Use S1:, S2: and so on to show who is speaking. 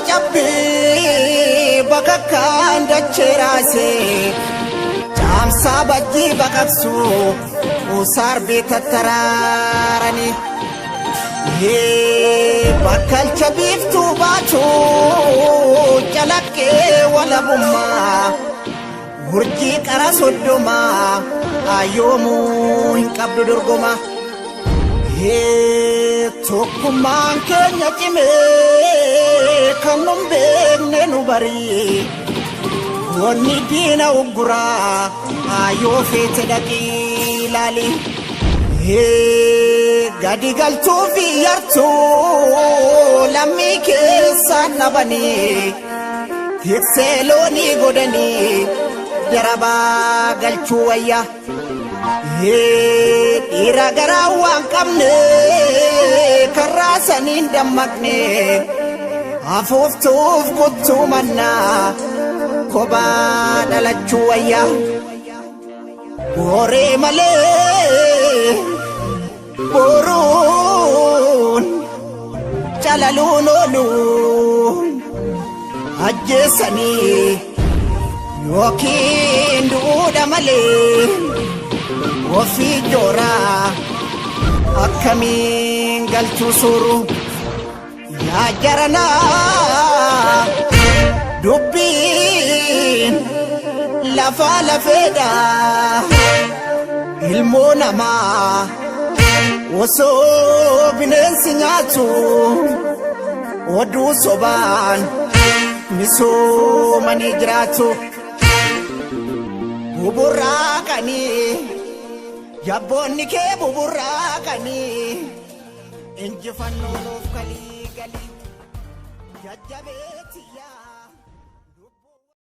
S1: Cabbii bakakkaan dachee raasee caamsaa bajjii baqaqsu saarbii tattaraaranii. Bakkalcha biiftuu baatu calaqqee walabummaa urjii qara 30 yoomuu hin qabdu dorgoma. Tokkummaan keenya cimee kan nun beekne nu barii. Wanni diina ugguraa yoo feete dhaqii ilaali. Gadi galtuu fi yartuu lammii keessaan dhabanii tiksee loonii godhanii darabaa galchuu wayya. Dhiira garaa waan qabne karraa saniin dammaqne afuuftuuf kuttuu mannaa kophaa dhalachuu wayya. Booree malee boruun calaluun oolu ajjeesanii yookiin du'uudha malee ofii jooraa akkamiin galchuu suuru yaa jaranaa dubbiin lafaa lafeedha ilmoo namaa osoo bineensi nyaatu oduu sobaan misoomanii jiraatu buburraaqanii jabboonni kee buburraaqanii injifannoo nuuf kalii galii jajjabeetiyyaa.